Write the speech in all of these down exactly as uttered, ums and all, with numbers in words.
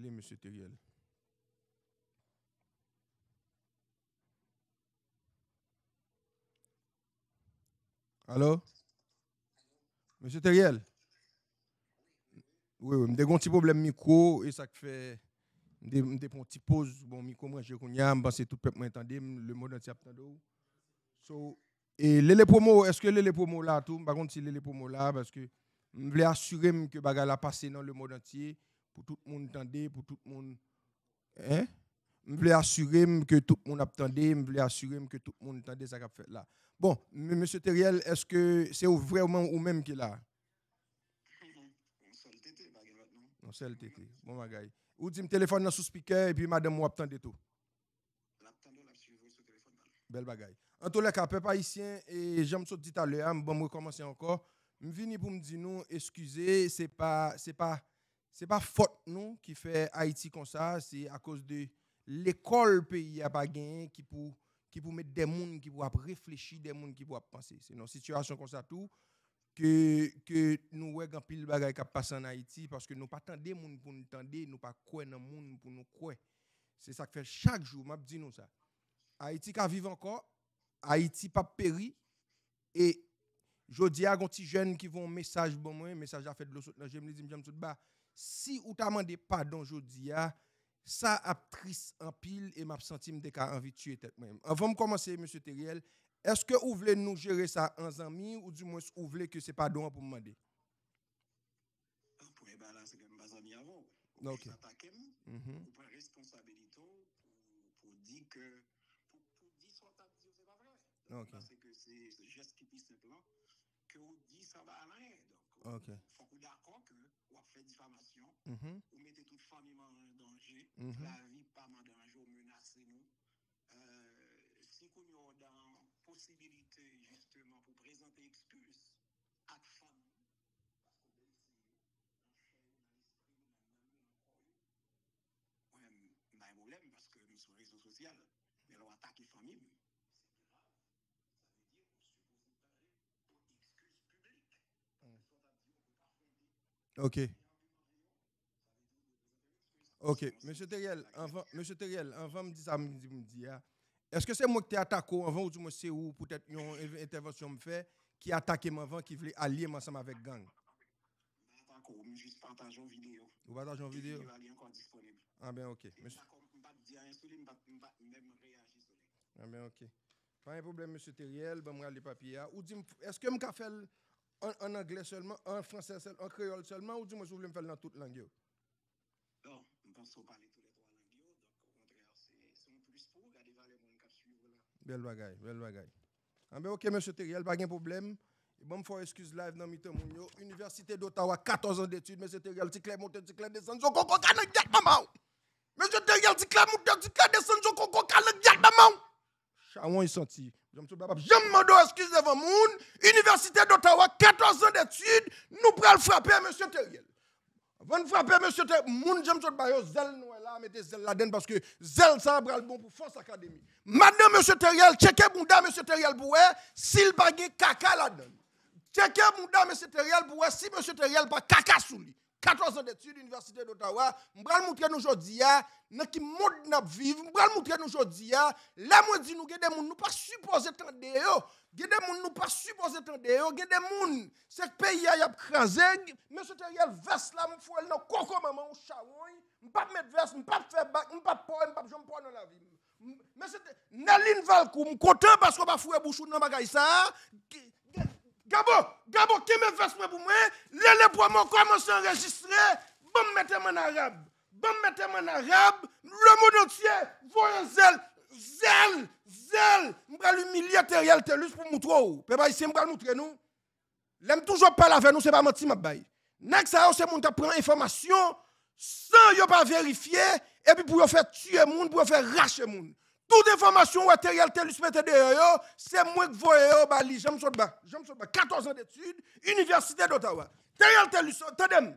Li, mesye Teriel. Alo? Mesye Teriel? Wi, wi, m te gen yon ti pwoblèm mikwo, e sa k fè m te, m te pran yon ti poz. Bon, mikwo m ranje kounye a, m panse tout pèp mwen tande m, lemonn antye ap tande w. So, e Lele Promo, èske Lele Promo la tou? M pa konn si Lele Promo la, paske m vle asire m ke bagay la pase nan lemonn antye, pou tout moun tande, pou tout moun, hein? M vle asire m ke tout moun ap tande, m vle asire m ke tout moun tande sa k ap fèt la. Bon, m-, mesye Teriel, èske se ou vrèman ou menm ki la? Yon sèl tete, pa gen lòt non. Yon sèl tete. Bon bagay. Ou di m telefòn nan sou spikè epi madanm ou ap tande tou. L ap tande w, l ap swiv ou sou telefòn nan. Bèl bagay. Antoulèka, pèp ayisyen, e jan m sot di talè a, m, bon, m rekòmanse ankò. M vini pou m di nou, eskize, se pa, se pa, se pa fòt nou ki fè Ayiti konsa, se akoz de lekòl peyi a pa genyen ki pou, ki pou met de moun ki pou ap reflechi, de moun ki pou ap panse. Se nan sitiyasyon konsa tou ke, ke nou wè gen anpil bagay k ap pase ann Ayiti, paske nou pa tande moun pou n tande, nou pa kwè nan moun pou nou kwè. Se sa k fè chak jou, m ap di nou sa. Ayiti ka viv ankò, Ayiti p ap peri, e jodi a, gen yon ti jèn ki voye yon mesaj ban mwen, mesaj la fè dlo sot nan je m, li di m, Janm Sotba, si ou ta mande padon jodi a, sa ap tris anpil e m ap santi m te ka anvi tiye tèt mwen. Anvan m kòmanse, mesye Teriel, èske ou vle nou jere sa an zanmi, oudimwens ou vle ke se padon an pou m mande? Premye bagay la, se ke m pa zanmi avè w. Ok. Ou jis atake m, ou pran responsabilite w pou, pou di ke, pou, pou di sa w t ap di yo, se pa vre. Donk, m panse ke se, se jès ki pi senp lan, ke w di san ba al anyen. Donk, fòk ou dakò ke w ap fè difamasyon, ou mete tout fanmi m an danje, lavi pa m an danje, w menase nou. Euh, si kounye a w dan posibilite, jisteman, pou prezante eskiz ak fanmi w, paske w blese yo nan chè yo, nan lespri yo, nan nanm yo, nan kò yo, mwen menm, m pa gen pwoblèm, paske m sou rezo sosyal. Men lè w atake fanmi m, se grav. Sa vle di ou sipoze tande eskiz piblik. Paske sa w t ap di yo, ou pa fonde. Ok. Ok, mesye Teriel, anvan, mesye Teriel, anvan m di sa m di pou m di a, èske se mwen ki te atake w anvan, oudimwens se ou, poutèt yon en-, entèvansyon m fè, ki atake m anvan, ki vle alye m ansanm avèk gang? M pa atake w, m jis pataje yon videyo. Ou pataje yon videyo? Videyo a li ankò disponib. Ah ben, ok. M pa di anyen sou li, m pa, m pa menm reyaji sou li. Ah ben, ok. Pa gen pwoblèm, mesye Teriel, ban m rale papye a. Ou di m, èske m ka fè l an, an anglè sèlman, an fransè sèl, an kreyòl sèlman, oudimwens ou vle m fè l nan tout lang yo? Non, m panse w pale tou lè twa lang yo, donk, okontrè, se, se yon plis pou ou, gade valè moun k ap swiv ou la. Bèl bagay, bèl bagay. Anben, ok, mesye Teriel, pa gen pwoblèm. Ban m fè w eskiz live nan mitan moun yo. Université d'Ottawa, quatorze ans d'études, mesye Teriel, ti klè monte, ti klè desann, zo koko ka nan gyèt manman w. Mesye Teriel, ti klè monte, ti klè desann, zo koko ka nan gyèt manman w. Chawony santi. Janm Sotba p ap janm mande w eskiz devan moun. Université d'Ottawa, quatorze ans d'études, nou pral frape mesye Teriel. Anvan n frape mesye Teriel, moun Janm Sotba yo, zèl nou wè la, mete zèl ladann paske zèl sa a pral bon pou Fòs Akademi. Madanm mesye Teriel, tcheke bounda mesye Teriel pou wè si l pa gen kaka ladann. Tcheke bounda mesye Teriel pou wè si mesye Teriel pa kaka sou li. Quatorze ans d'études, Université d'Ottawa. M pral moutre nou jodi a nan ki mond n ap viv. M pral moutre nou jodi a. Lè mwen di nou gen de moun nou pa sipoze tande yo. Gen de moun nou pa sipoze tande yo. Gen de moun, se peyi a y ap kraze. Mesye Teriel, vès la, m foure l nan koko manman w, chawony. M p ap met vès, m p ap fè bak, m p ap paw, m p ap janm paw nan lavi m. M-, mesye Te-, Nerline Valcourt, m kontan paske w pa foure bouch ou nan bagay sa a. G-, g-, Gabo, Gabo, kenbe vès mwen pou mwen. Lele Promo kòmanse anrejistre. Ban m mete m an arab. Ban m mete m an arab. Lemonn antye voye zèl. Zèl, zèl. M pral imilye Teriel Thelus pou m moutre w. Pèp ayisyen, m pral moutre nou. Lè m toujou ap pale avè nou, se pa manti m ap bay. Nèg sa yo se moun k ap pran enfòmasyon san yo pa verifye, epi pou yo fè tiye moun, pou yo fè rache moun. Tout enfòmasyon ou wè Teriel Thelus mete deyò yo, se mwen k voye yo ba li. Janm Sotba, Janm Sotba, quatorze ans d'études, Université d'Ottawa. Teriel Thelus, tande m.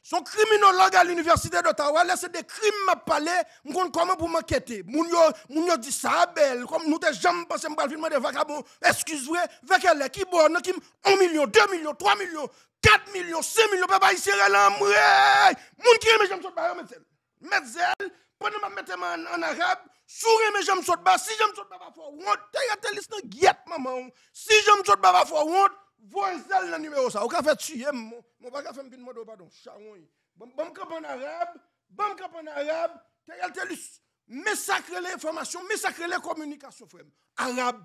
Se yon kriminològ a l'Université d'Ottawa, lè se de krim m ap pale, m konn kòman pou m ankete. Moun yo, moun yo di sa a bèl, kòm nou te janm panse m pral vin mande vakabon eskiz vre, vèkèlè, ki bò, nan ki, yon milyon, de milyon, twa milyon, kat milyon, senk milyon, pèp ayisyen rele anmwey. Moun ki renmen jan m sot ba yo, met zèl. Met zèl, pandan m ap mete men an, an arab, si w renmen jan m sot ba, si jan m sot ba pa fè w wont, Theriel Thelus nan gyèt manman w. Si jan m sot ba pa fè w wont, voye zèl nan nimewo sa. Ou ka fè tiye m, men w pa ka fè m vin mande w padon. Chawony. Ban m, ban m kanpe an arab, ban m kanpe an arab, Theriel Thelus. Men sa k rele enfòmasyon, men sa k rele kominikasyon, frè m. Arab,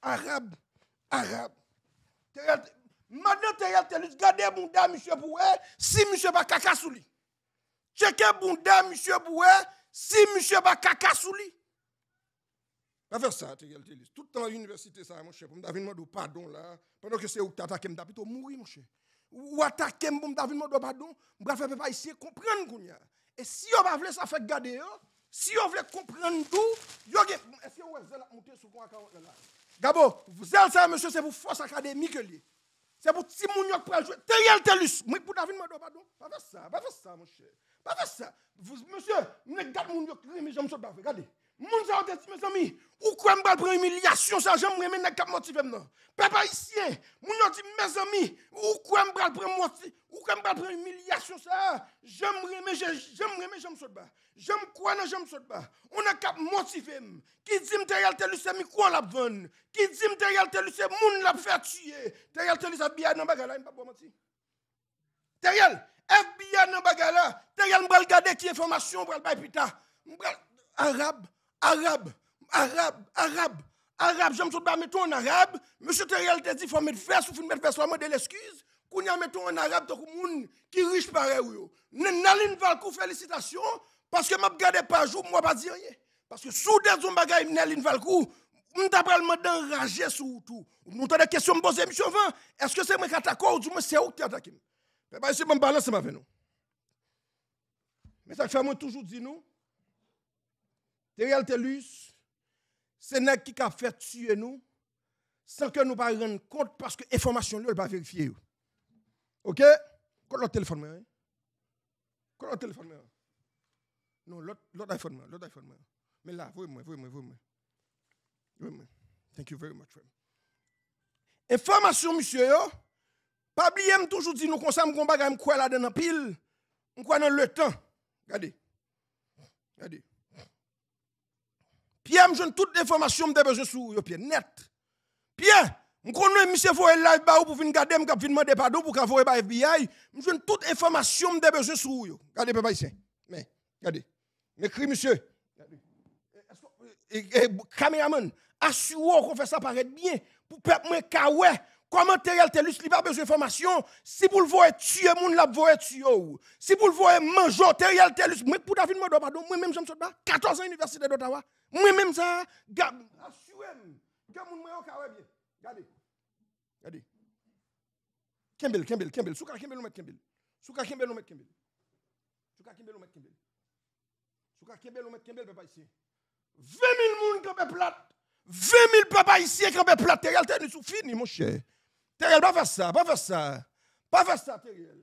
arab, arab. Theriel, madan Theriel Thelus, gade bounda misye pou wè si misye pa kaka sou li. Tcheke bounda misye pou wè si misye pa kaka sou li. Pa fè sa, Theriel Thelus. Tout tan inivèsite sa, monchè, pou m ta vin mande w padon la, pandan ke se ou k t atake m, m ta pito mouri, monchè. Ou atake m pou m ta vin mande w padon, m pral fè pèp ayisyen konprann kounye a. E si yo pa vle sa fèk gade yo, si yo vle konprann tou, yo gen, èske w wè zèl ap moute sou konn akawont lan la? Gabo, zèl sa, mesye, se pou fòs akademik li ye. Se pou timoun yo k pral jwe. Theriel Thelus, mwen k pou ta vin mande w padon. Pa fè sa, pa fè sa, monchè. Pa fè sa. Mesye, nèg gad moun yo k renmen jan m sot ba vre. Gade. Moun sa yo te di, mezanmi, ou kwè m pral pran imilyasyon sa, jan m renmen nèg k ap motive m nan. Pèp ayisyen, moun yo di, mezanmi, ou kwè m pral pran moti-, ou kwè m pral pran imilyasyon sa, jan m renmen, jan, jan m renmen jan m sot ba. Jan m kwè nan jan m sot ba. On nèg k ap motive m, ki di m Theriel Thelus se mikwo l ap vann, ki di m Theriel Thelus se moun l ap fè tiye. Theriel Thelus F B I nan bagay la, m p ap ba w manti. Theriel, F B I nan bagay la. Theriel, m pral gade ki enfòmasyon w pral bay pita. M pral, arab, arab, arab, arab, arab, jan m sot ba mete w an arab. Mesye Theriel te di fò w met vès, ou fin met vès la, mande l eskiz. Kounye a mete w an arab tankou moun ki rich parèy ou yo. N-, Nerlin Valcourt, felisitasyon, paske m ap gade paj ou, m wè pa di anyen. Paske si w te di yon bagay Nerlin Valcourt, m ta pral mande anraje sou ou tou. Nou tande kesyon m poze misye anvan, èske se mwen k atake w, oudimwen se ou k te atake m? Pèp ayisyen, ban m pale ansanm avè nou. Men sa k fè mwen toujou di nou, Theriel Thelus, se nèg ki ka fè tiye nou, san ke nou pa rann kont, paske enfòmasyon l yo, l pa verifye yo. Oke? Kot lòt telefòn mwen an? Kot lòt telefòn mwen an? Non, lòt, lòt iPhone mwen, lòt iPhone mwen. Men la, voye mwen, voye mwen, voye mwen. Voye mwen. Thank you very much, frè m. Enfòmasyon misye yo, pa bliye m toujou di nou konsa, m gon bagay m kwè ladan l anpil, m kwè nan letan. Gade. Gade. Pyè, m jwenn tout enfòmasyon m te bezwen sou ou yo, Pyè, nèt. Pyè, m konnen misye voye live ba ou pou vin gade m, k ap vin mande padon pou ka voye ba F B I. M jwenn tout enfòmasyon m te bezwen sou ou yo. Gade, pèp ayisyen. Men, gade. M ekri misye. Gade. E, èske, e, e, kameramann, asire w ke w fè sa parèt byen pou pèp mwen ka wè kòman Theriel Thelus, li pa bezwen enfòmasyon. Si pou l voye tiye moun, l ap voye tiye w. Si pou l voye manje w, Theriel Thelus, mwen k pou ta vin mande w padon, mwen menm jan m sot ba katòz an Inivèsite d'Ottawa. Mwen menm sa, gad, asire m ke moun mwen yo ka wè byen. Gade. Gade. Kenbe l, kenbe l, kenbe l. Si w ka kenbe l, ou mèt kenbe l. Si w ka kenbe l, ou mèt kenbe l. Si w ka kenbe l, ou mèt kenbe l. Si w ka kenbe l, ou mèt kenbe l, pèp ayisyen. Ven mil moun kanpe plat. Ven mil pèp ayisyen kanpe plat. Theriel Thelus, ou fini, monchè. Theriel, pa fè sa, pa fè sa. Pa fè sa, Theriel.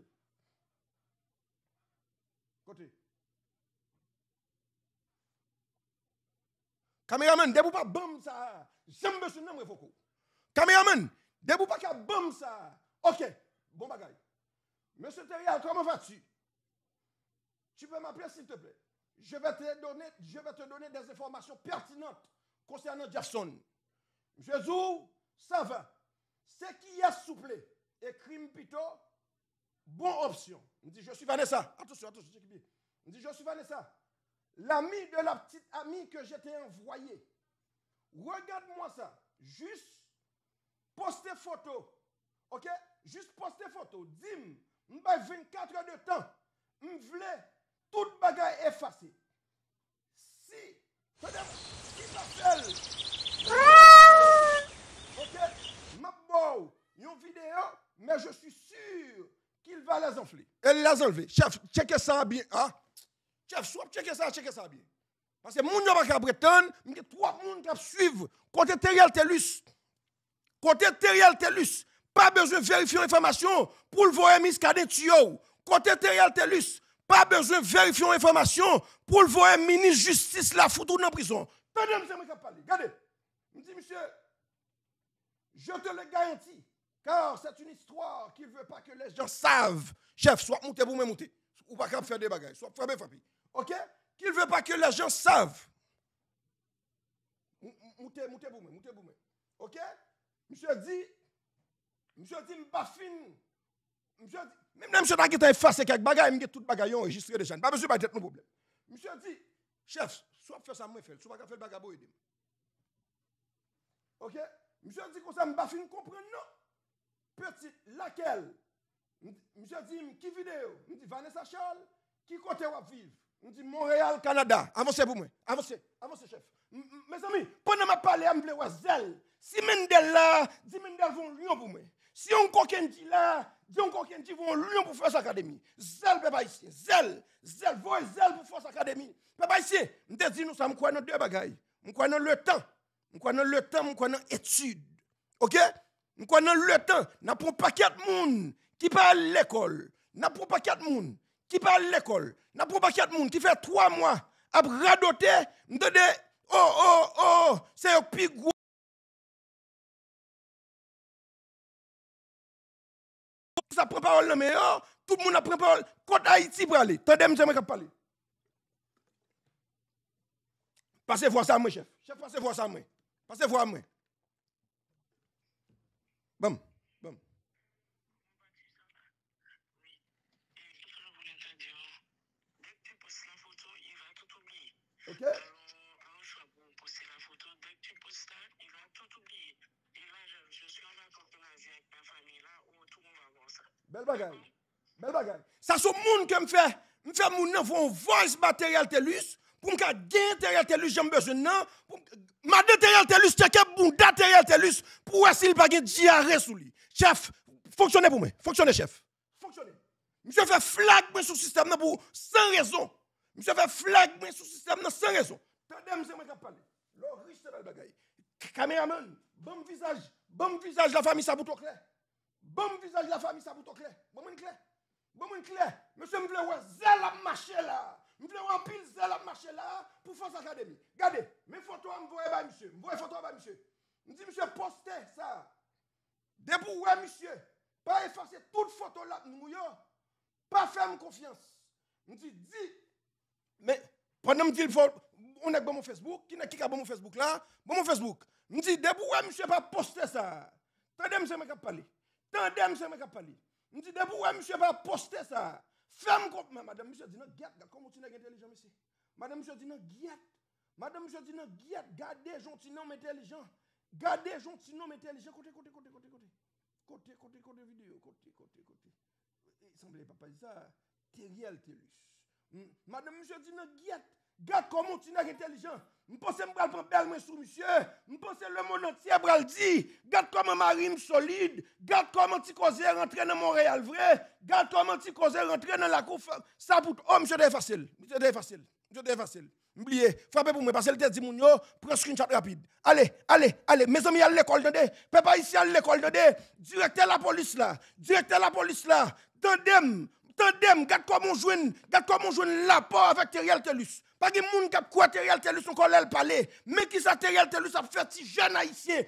Kote? Kameramann, depi w pa ban m sa, jan m bezwen nan m revoke w. Kameramann, depi w pa ka ban m sa, oke, bon bagay. Monsieur Theriel, comment vas-tu? Tu peux m'appeler, s'il te plaît. Je vais te donner, je vais te donner des informations pertinentes concernant Jefferson. Monsieur Zou, ça va. C'est qui est, s'il vous plaît? Écris-moi plutôt. Bon option. M di, je suis Vanessa. Attention, attention, check bien. M di, je suis Vanessa, l'ami de la petite amie que je t'ai envoyé. Regarde-moi ça. Juste poste photo. OK? Juste poste photo. Di m, m bay vennkat è de tan. M vle tout bagay efase. Si, tande m, si pa fè l, OK, m ap ba w yon videyo, mais je suis sûr qu'il va les enlever. El les enlever. Chèf, tcheke sa byen, a. Chèf, si w ap tcheke sa, tcheke sa byen. Paske moun yo pa ka pretann, m gen twòp moun k ap swiv. Kote Theriel Thelus? Kote Theriel Thelus pa bezwen verifye yon enfòmasyon pou l voye Muscadin tiye w? Kote Theriel Thelus pa bezwen verifye yon enfòmasyon pou l voye minis jistis la fout ou nan prizon? Tande m, se mwen k ap pale. Gade. M di misye, je te le garantis, Car c'est une histoire qu'il veut pas que les gens savent. Chèf, si w ap moute pou mwen, moute. Ou pa ka ap fè de bagay. Si w ap frape, frape. Ok? Qu'il veut pas que les gens savent. M- m- Moute, moute pou mwen, moute pou mwen. Ok? Misye di, misye di m pa fin. Misye di, menm lè misye ta gentan efase kèk bagay, m gen tout bagay yo anrejistre deja. N pa bezwen bay tèt nou pwoblèm. Misye di, chèf, si w ap fè sa, mwen fè l. Si w pa ka fè l, pa ka bo ede m. Ok? Misye di konsa, m pa fin konprann non. Petit, laquelle? M- Misye di m, ki videyo? M di, Vanessa Charles, ki kote w ap viv? M di, Montréal, Canada. Avanse pou mwen. Avanse. Avanse, chèf. M- m- Mezanmi, pandan m ap pale a, m vle wè zèl. Si Mendel la, di Mendel voye yon lyon pou mwen. Si yon kokenn di la, di yon kokenn di voye yon lyon pou Force Academy. Zèl, pèp ayisyen. Zèl. Zèl. Voye zèl pou Force Academy. Pèp ayisyen, m te di nou sa, m kwè nan de bagay. M kwè nan letan. M kwè nan letan, m kwè nan etid. Ok? M kwè nan letan. N ap pran pakèt moun ki pa al lekòl. N ap pran pakèt moun ki pa al lekòl. N ap pran pakèt moun ki fè twa mwa ap radote. M tande, o, o, o, se yo k pi gwo. Sa pran pawòl nan men yo, tout moun ap pran pawòl. Kot Ayiti prale? Tande m, se mwen k ap pale. Pase vwa sa mwen, chèf. Chèf, pase vwa sa mwen. Pase vwa mwen. Ban m. Ban m. Dès que tu postes la photo, il va tout oublier. Ok. Alors, à un choix pour poster la photo, dès que tu postes ça, il va tout oublier. Et là, je, je suis en vacances en Asie avec ma famille, là, où tout le monde va voir ça. Bèl bagay. Bèl bagay. Sa se moun ke m fè. M fè moun nan voye yon voice ba Theriel Thelus pou m ka genyen Theriel Thelus jan m bezwen l nan. Pou m- Madan Theriel Thelus, tcheke bounda Theriel Thelus pou wè si l pa gen dyare sou li. Chèf, fonksyone pou mwen. Fonksyone, chèf. Fonksyone. Misye fè flag mwen sou sistèm nan pou san rezon. Misye fè flag mwen sou sistèm nan san rezon. Tande m, se mwen k ap pale. Lè w rich, se bèl bagay. K- Kameramann, ban m vizaj, ban m vizaj lafanmi Saputo klè. Ban m vizaj lafanmi Saputo klè. Ban mwen l klè. Ban mwen l klè. Mesye, m vle wè zèl ap mache la. M vle wè anpil zèl ap mache la pou Force Academy. Gade, men foto a m voye bay misye. M voye foto a bay misye. M di misye poste sa. Depi w wè misye pa efase tout foto l ap nou yo, pa fè m konfyans. M di, di, men pandan m di l fò, yon nèg ban mwen Facebook, ki nèg ki ka ban mwen Facebook la? Ban mwen Facebook. M di, depi w wè misye pa poste sa. Tande m, se mwen k ap pale. Tande m, se mwen k ap pale. M di, depi w wè misye pa poste sa, fè m konp-, men madanm misye di nan gyèt, gad kòman ti nèg entèlijan, mesye. Madanm misye di nan gyèt. Madanm misye di nan gyèt, gade jan ti nonm entèlijan. Gade jan ti nonm entèlijan. Kote, kote, kote, kote, kote. Kote, kote, kote videyo, kote, kote, kote. E, sanble papa di sa, Theriel Thelus. M- Madanm misye di nan gyèt, gad kòman yon ti nèg entèlijan. M panse m pral pran bèl mwen sou misye. M panse lemonn antye pral di, gad kòman mari m solid. Gad kòman ti koze rantre nan Monreyal vre. Gad kòman ti koze rantre nan lakou fanm. Sa pou, o, misye te efase l. Misye te efase l. Misye te efase l. M bliye. Frape pou mwen, paske l te di moun yo, pran screenshot rapid. Ale, ale, ale. Mezanmi, al lekòl, tande. Pèp ayisyen, al lekòl, tande. Direktè lapolis la. Direktè lapolis la. Tande m. Tande m. Gad kòman w jwenn, gad kòman w jwenn lapò avèk Theriel Thelus. Pa gen moun k ap kwè Theriel Thelus ankò lè l pale. Men kisa Theriel Thelus ap fè ti jèn ayisyen.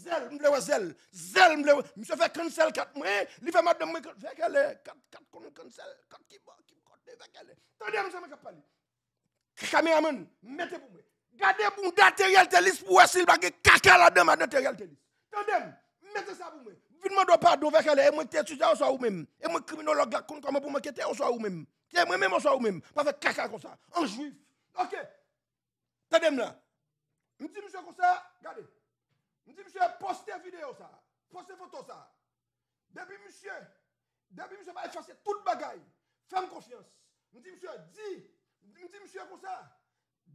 Zèl, m vle wè zèl. Zèl, m vle wè. Misye fè cancel kat mwen. Li fè madanm mwen can- fè kèlè. Kat, kat konn cancel. Kat ki bò, ki kote, fè kèlè. Tande m, se mwen k ap pale. Kameramann, mete pou mwen. Gade bounda Theriel Thelus pou wè si l pa gen kaka ladan madan Theriel Thelus. Tande m, mete sa pou mwen. Vin mande w padon, fè kèlè, e mwen ki te etidyan oswa ou menm? E mwen kriminològ la k konn kòman pou m ankete oswa ou menm? Se mwen menm oswa ou menm? Pa fè kaka konsa. An jwif. Ok. Tande m la. M di misye konsa, gade. M di misye poste videyo sa. Poste foto sa. Depi misye, depi misye pa efase tout bagay, fè m konfyans. M di misye, di, m di misye konsa,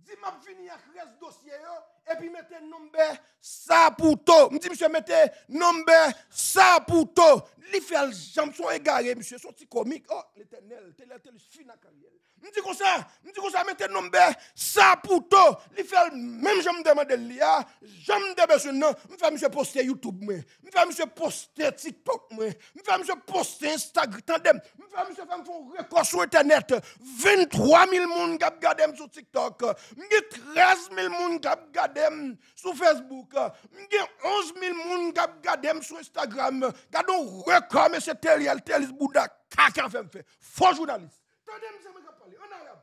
di m ap vini ak rès dosye yo, epi mete nonbè Saputo. M di misye mete nonbè Saputo. Li fè l janm, se yon egare, misye, se yon ti komik. O, Letènèl, Theriel Thelus fin ak Ariel. M di konsa, m di konsa, mete nonbè Saputo. Li fè l menm jan m te mande l li a, jan m te bezwen l nan. M fè misye poste YouTube mwen. M fè misye poste TikTok mwen. M fè misye poste Instagram. Tande m. M fè misye fè m fè yon rekò sou entènèt. Venntwa mil moun k ap gade m sou TikTok. M gen trèz mil moun k ap gade gade m sou Facebook. M gen onz mil moun k ap gade m sou Instagram. Gade yon rekò, mesye Teriel Telis, bouda kaka fè m fè. Fo jounalis. Tande m, se mwen k ap pale. Ann arab.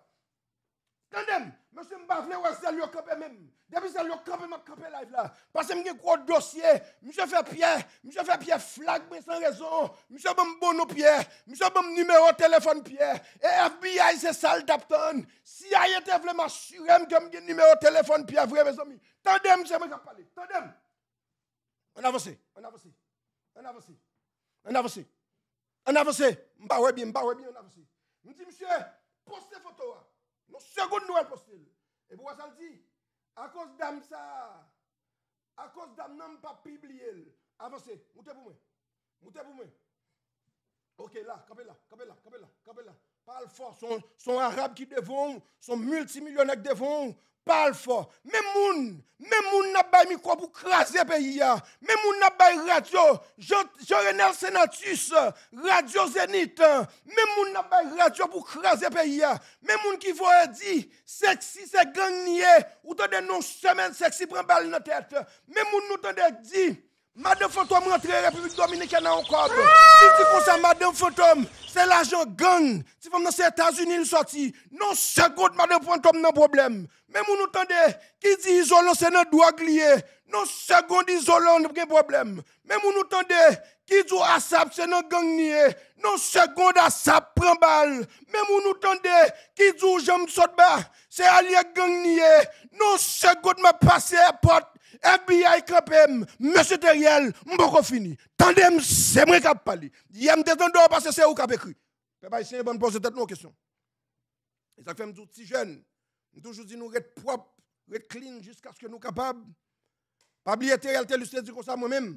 Tande m, mesye, m pa vle wè zèl yo kanpe menm. Depi zèl yo kanpe, m ap kanpe live la. Paske m gen gwo dosye. Misye fè Pyè, misye fè Pyè flag mwen san rezon. Misye ban m bon non Pyè. Misye ban m nimewo telefòn Pyè. E F B I se sa l t ap tann. C I A te vle m asire m ke m gen nimewo telefòn Pyè vre, mezanmi. Tande m, se mwen k ap pale. Tande m. Ann avanse, ann avanse, ann avanse, ann avanse, ann avanse. M pa wè byen, m pa wè byen, ann avanse. M di misye, poste foto a. Nan segonn nou al poste l. Epi w wè sa l di? Akoz dam sa a, akoz dam nan m pa pibliye l. Avanse, moute pou mwen. Moute pou mwen. Ok, la, kanpe la, kanpe la, kanpe la, kanpe la. Pa al fò, se yon, se yon Arab ki devan w, se yon miltimilyonè k devan w, pa al fò. Men moun, men moun n ap bay mikwo pou kraze peyi a. Men moun n ap bay radyo, Jean, Jean Renel Senatus, radyo Zenith. Men moun n ap bay radyo pou kraze peyi a. Men moun ki voye di, Sexy se gang li ye. Ou tande nan yon semèn Sexy pran bal nan tèt. Men moun nou tande di, Madan Fantom rantre Repiblik Dominikèn nan yon kòb. Li di konsa, Madan Fantom, se lajan gang. Ti fanm nan se Etazini li sòti. Nan yon segonn, Madan Fantom nan pwoblèm. Men moun nou tande ki di Izolan se nan dwòg li ye. Nan yon segonn, Izolan gen pwoblèm. Men moun nou tande ki di w ASAP se nan gang li ye. Nan yon segonn, ASAP pran bal. Men moun nou tande ki di w Janm Sòt Ba se alye gang li ye. Nan yon segonn, m ap pase èpòt. F B I kanpe m. Mesye Teriel, m poko fini. Tande m, se mwen k ap pale. Yè m te tande w paske se ou k ap ekri. Pèp ayisyen, bann poze tèt nou yon kesyon. E sa k fè m di w ti jèn, m toujou di nou ret pwòp, ret clean jiskaske nou kapab. Pa bliye Teriel Telus te di konsa, mwen menm,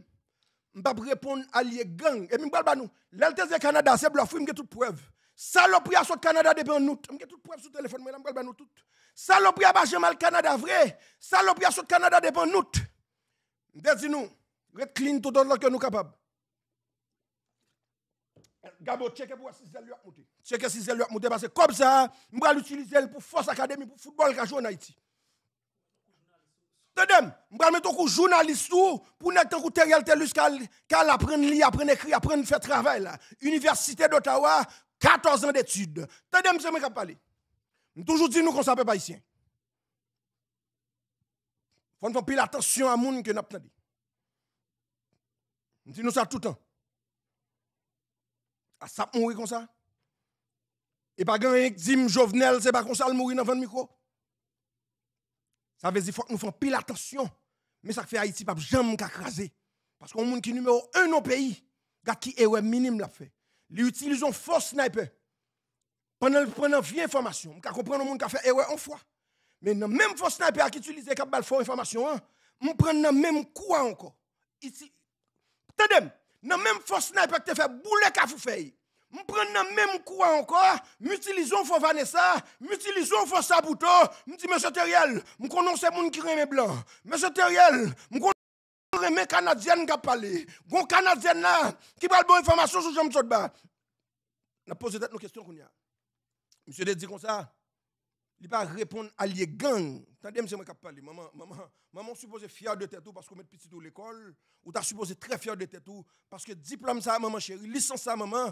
m p ap reponn alye gang. Epi m pral ba nou, lè l te di Kanada, se blòf, wi, m gen tout prèv. Salopri a sot Kanada depi an out. M gen tout prèv sou telefòn mwen la, m pral ba nou tout. Salopri a pa janm al Kanada vre. Salopri a sot Kanada depi an out. M te di nou, ret clean tout otan ke nou kapab. Gabo, tcheke pou wè si zèl yo ap moute. Tcheke si zèl yo ap moute, paske kòb sa a, m pral itilize l pou Fòs Akademi, pou foutbòl ka jwe ann Ayiti. Tande m, m pral mete yon kou jounalis tou, pou nèg tankou Teriel Telus ka al, ka al aprann li, aprann ekri, aprann fè travay la. Université d'Ottawa, katòz an detid. Tande m, se mwen k ap pale. M toujou di nou konsa, pèp ayisyen. Fò n fè anpil atansyon a moun ke n ap tande. M di nou sa toutan. ASAP mouri konsa. E pa gen anyen k di m Jovenel, se pa konsa l mouri nan vann mikwo. Sa vle di fòk nou fè anpil atansyon. Men sa k fè Ayiti p ap janm ka kraze. Paske yon moun ki nimewo en nan peyi, gad ki erè minim l ap fè. Li itilize yon fo sniper. Pandan l pran nan vye enfòmasyon, m ka konprann yon moun ka fè erè yon fwa. Men nan menm fo sniper a k itilize k ap ba l fo enfòmasyon an, m pran nan menm kou a ankò. Iti, tande m, nan menm fo sniper k te fè boule Kafou Fèy. M pran nan menm kou a ankò, m itilize yon fo Vanessa, m itilize yon fo Sabuto, m di, mesye Teriel, m konnen w se moun ki renmen blan. Mesye Teriel, m konnen renmen Kanadyèn k ap pale. Gon Kanadyèn la ki pral ba w enfòmasyon sou Janm Sòt Ba. N ap poze tèt nou kesyon kounye a. Misye te di konsa, li pa reponn alye gang. Tande m, se mwen k ap pale. Manman, manman, manman, w sipoze fyè de tèt ou paske w met pitit ou lekòl. Ou ta sipoze trè fyè de tèt ou paske diplòm sa a, manman cheri, lisans sa a, manman,